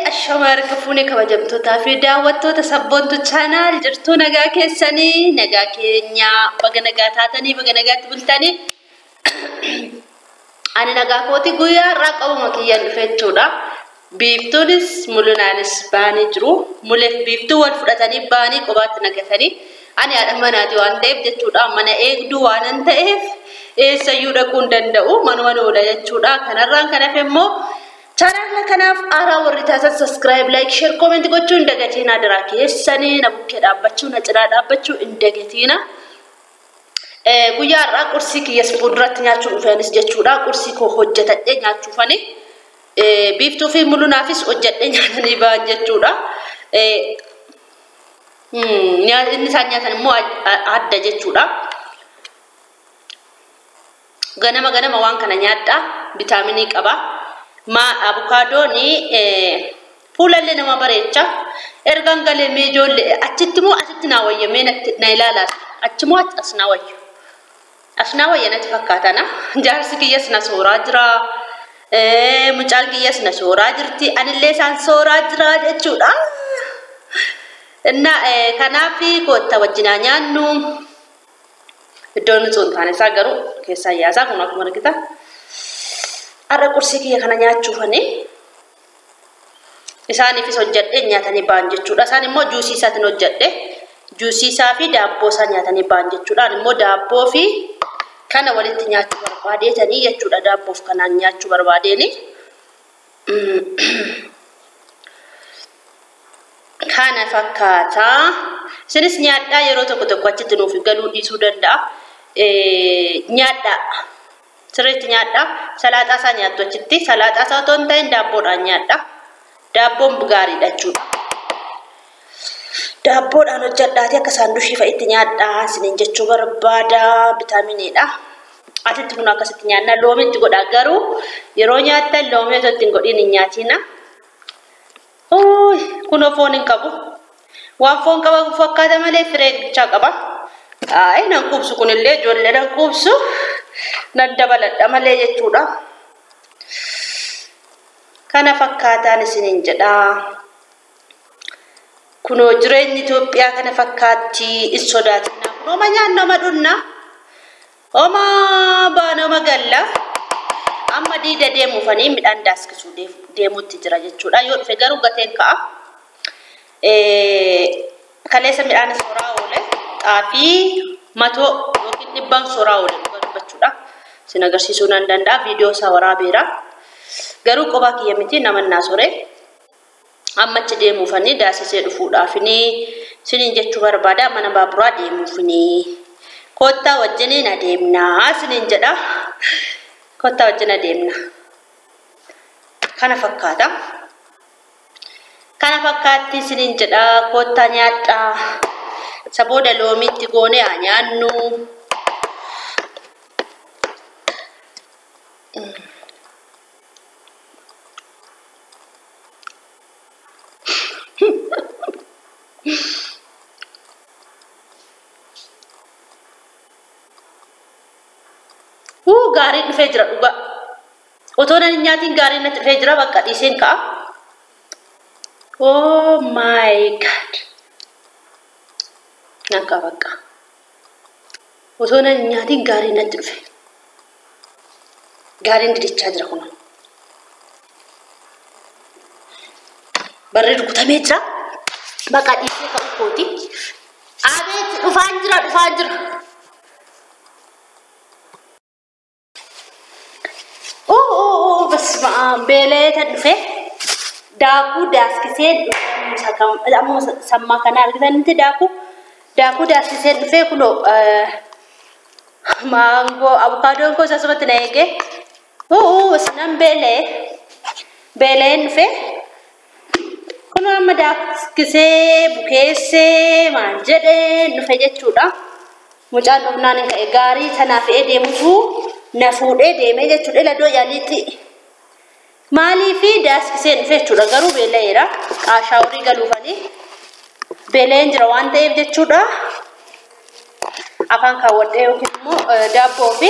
Ashama harka fuunee kabajamtootaa fi daawwattoota Sabboontuu Channel jirtuu nagaa keessanii nagaa keenyaa baga nagaa taatanii baga nagaatti bultanii ani nagaa kooti guyyaa har'aa qabuma kiyyaan dhufe jechuudha. Biiftuunis mul'inaanis baanii jiru. Muleef biiftuu wal fudhatanii baanii qobaatti nagatanii ani haadha manaati waan ta'eef jechuudha. Mana eegduu waan ta'eef eessayyuu dhaquu hin danda'u manuma oola jechuudha. Kanarraan kan hafe immoo channel kanaaf haaraa warri taasisan subscribe, like, share, comment gochuu hin dagatinaa. Diraa keessanii na bukkee dhaabbachuu na cinaa dhaabbachuu hin dagatinaa. Guyyaa har'aa qursii kiyyas fuulduratti nyaachuu dhufeenis jechuudha. Qursii koo hojjetadhee nyaachuufani. Biiftuu fi mulunaafis hojjedhee nyaatanii ba'an jechuudha. Inni isaan nyaatan immoo adda jechuudha. Ganama ganama waan kana nyaadha. Vitaaminii qaba. Ma avokaadoon fuulallee nama bareecha. Ergaan galee mee ijoollee achitti moo asitti naa wayya mee na ilaalaa achi moo as naa wayya. As naa wayya natti fakkaatana. Jaarsi kiyyas na sooraa jira. Mucaan kiyyas na sooraa jirti. Anillee isaan sooraa jira jechuudha. Kanaaf kottaa wajjinaa nyaannu. Iddoon nuti hin taane isaa garuu keessaa yaasaa kun akkuma argita. Har'a qursii kiyya kana nyaachuufani isaaniifis hojjedhee nyaatanii ba'an jechuudha. Isaan immoo juusii isaatiin hojjedhe. Juusii isaa fi daabboo isaa nyaatanii ba'an jechuudha. Ani immoo daabboo fi kana walitti nyaachuu barbaadeetanii jechuudha. Daabboof kanaan nyaachuu barbaadeeni. Kana fakkaata. Isinis nyaadhaa yeroo tokko tokko achitti nuuf galuu dhiisuu danda'a. Nyaadhaa. Sirriitti nyaadhaa. Salaaxaa isaa nyaattu achitti. Salaaxaa isaa otoo hin ta'in daabboodhaan nyaadhaa. Daabboon gaariidha jechuudha. Daabboodhaan hojjedhaati akka saandushii fa'itti nyaadhaa. Isiniin jechuu barbaada. Vitaaminiidha. Asitti kun akkasitti nyaanna. Loomii itti godhaa garuu yeroo nyaattan loomii otoo itti hin godhiin hin nyaatina. Kunoo foon hin qabu. Waan foon qabu fakkaata malee firee bichaa qaba. Ayi nan quubsu kunillee ijoollee nan quubsu. Nan dabaladha malee jechuudha. Kana fakkaataan isiniin jedha. Kunoo jireenyi Itoophiyaa kana fakkaatti hin sodaatinaa. Kunoo oma nyaanna oma dhunna. Oma baana oma galla. Amma diida deemuufanii midhaan daaskisuu deemuutti jira jechuudha. Yoo dhufe garuu gateen ka'a. Kaleessa midhaan soraa oole. Xaafii matoo yookiin dhibbaan soraa oole dhugaa dubbachuudha. Isin agarsiisuu nan danda'a. Viidiyoo isaa waraabeera. Garuu qophaa kiyya miti nama naa sore. Amma achi deemuufanii daasisee dhufuudhaafini isiniin jechuu barbaada. Mana baaburaa deemuufini. Kottaa wajjiniin adeemnaa isiniin jedha. Kottaa wajjin adeemna. Kana fakkaata. Kana fakkaatti isiniin jedha. Kottaa nyaadhaa. Isa booda loomiitti goonee haa nyaannu. Gaariin dhufee jira dhugaa. Otoo nan hin nyaatiin gaariin natti dhufee jira bakka dhiiseen ka'a. Oh my God. Nan ka'a bakka. Otoo nan hin nyaatiin gaariin natti dhufe. Gaariin didichaa jira kun. Barri rukutamee jira. Bakka dhiisee ka'u kooti. Abeet dhufaan jira dhufaan jira. Beelee dhufe daakuu daaskisee amma sammaa kana argitanitti daakuu daaskisee dhufe kunoo maangoo avokaadoon koo asumatti na eege nan beeleen dhufe kunoo amma daaskisee bukeessee maal jedhee dhufe jechuudha. Mucaan dhufnaan hin ka'e gaarii sanaa fe'ee deemutu na fuudhee deemee jechuudha. Ladoo yaaliitti. Maaliifi daaskisee dhufe jechuudha. Garuu beela'eera. Qaashaa horii galuufanii beela'een jira waan ta'eef jechuudha. Afaan kaawwadhee yookiin immoo daabboo fi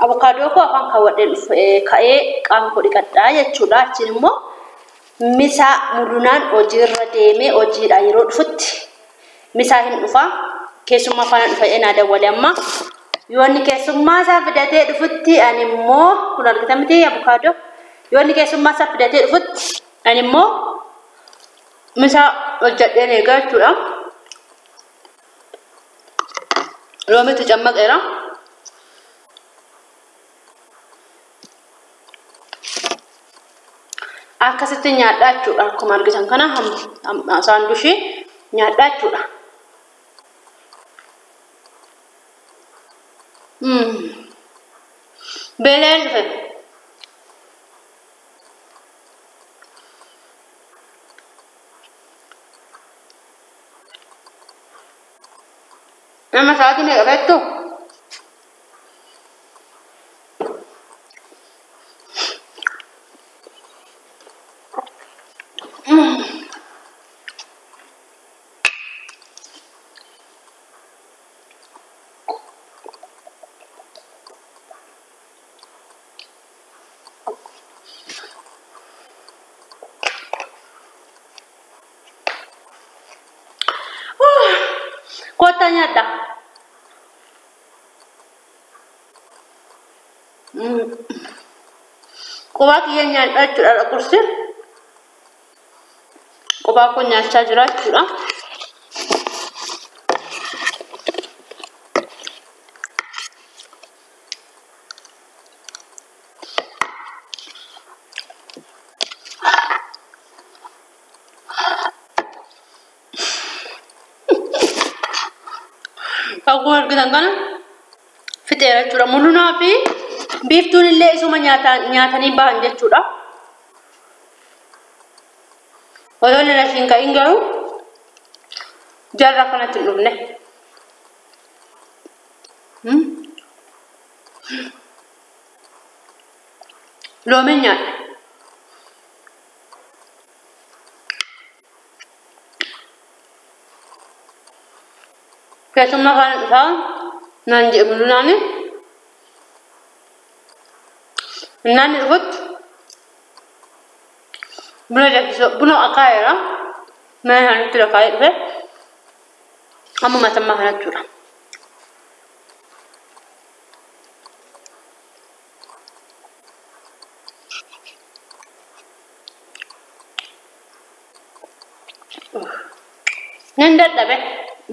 avokaadoo koo afaan kaawwadhee ka'ee qaama koo dhiqadhaa jechuudha. Achiin immoo Misaa mulunaan hojiirra deemee hojiidha yeroo dhufutti misaa hin dhufaa. Keessummaa faana dhufa jedhee dawwale amma. Yoo inni keessummaa isaa fidatee dhufutti ani immoo kun argita miti abukaadoo. Yoo inni keessummaa isaa fidatee dhufutti ani immoo misaa hojjedheen eegaa jechuudha. Loomitti cammaqeera. Akkasitti nyaadhaa jechuudha. Akkuma argitan kana saandushii nyaadhaa jechuudha. Beelaan dhufe. Nama sa'aatii meeqa beektu? Kottaa nyaadha. Qubaa kiyya nyaadha jechuudha qursi. Qubaa kun nyaachaa jira jechuudha. Akkuma argitan kana fixeera jechuudha. Mulunaa fi biiftuun illee isuma nyaatanii bahan jechuudha. Otoo inni asiin ka'in garuu jarra kanatti hin dhufne. Loomiin nyaadha. Keessummaa kana dhufaa naan jedhe mulunaani. Naanni dhufutti buna danfisoo buna akaayera mana isaaniitti akaayee dhufe amma matammaa kana jechuudha. Nan dadhabe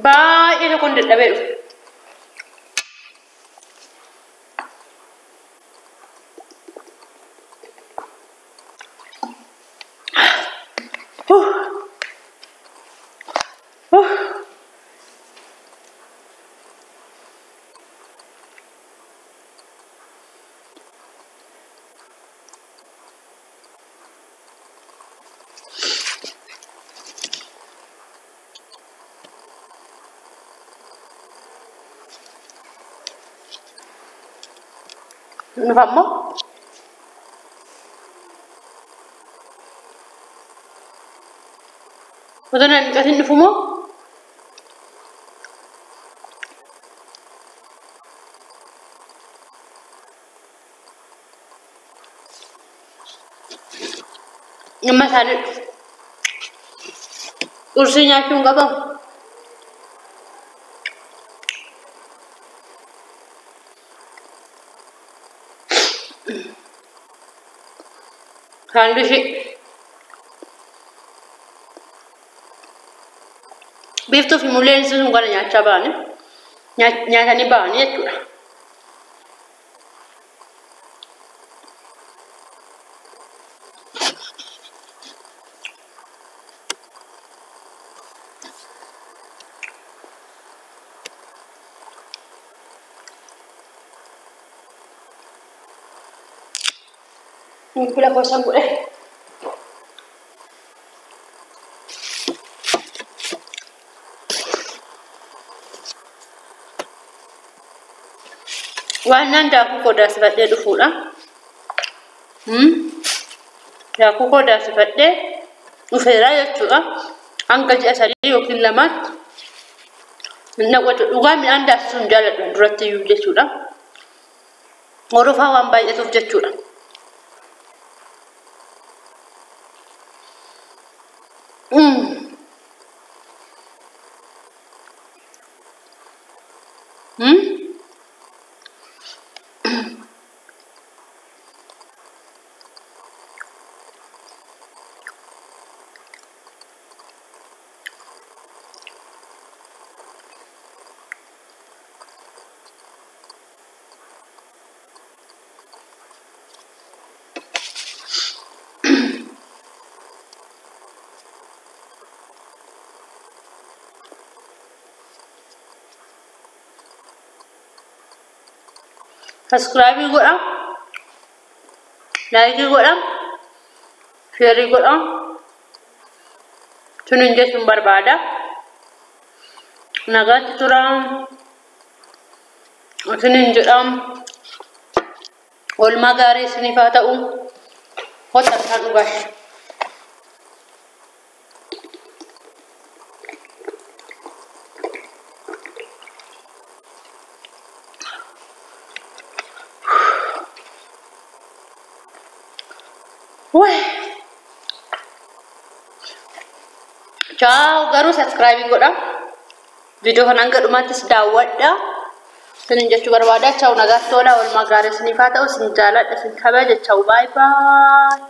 baay'ee tokkoon dadhabee dhufe. Dhufa immoo otoo na dhiqatiin dhufu moo amma isaanii dhufu. Qursii nyaachuu hin qabamu. Saandushii. Biiftuu fi mulleen sun kana nyaachaa ba'anii nyaatanii ba'anii jechuudha. Bilbila koo godhe. Waan naan daakuu koo daasifadhee dhufuudha. Daakuu koo daasifadhee dhufeera jechuudha. Hanga ji'a 3 yookiin 2tti naqatu. Dhugaa midhaan daasisuu hin jaalladhu duratti iyyuu jechuudha. Horofaa waan baay'atuuf jechuudha. Subscribe godha. Like godha. Share godha. Tunin jechuun barbaada. Nagaatti tura. Isinin jedha. Oolmaa gaarii isiniif haa ta'u. Hota isaan dhugaash. Ciao, garuu subscribe godha. Viidiyoo kana hanga dhumaattis daawwadha. Isinin jechuu barbaada. Ciao, nagaatti tola. Oolmaa gaarii isiniif haa ta'u. Isin jaaladha. Isin kabaja. Ciao, bye bye.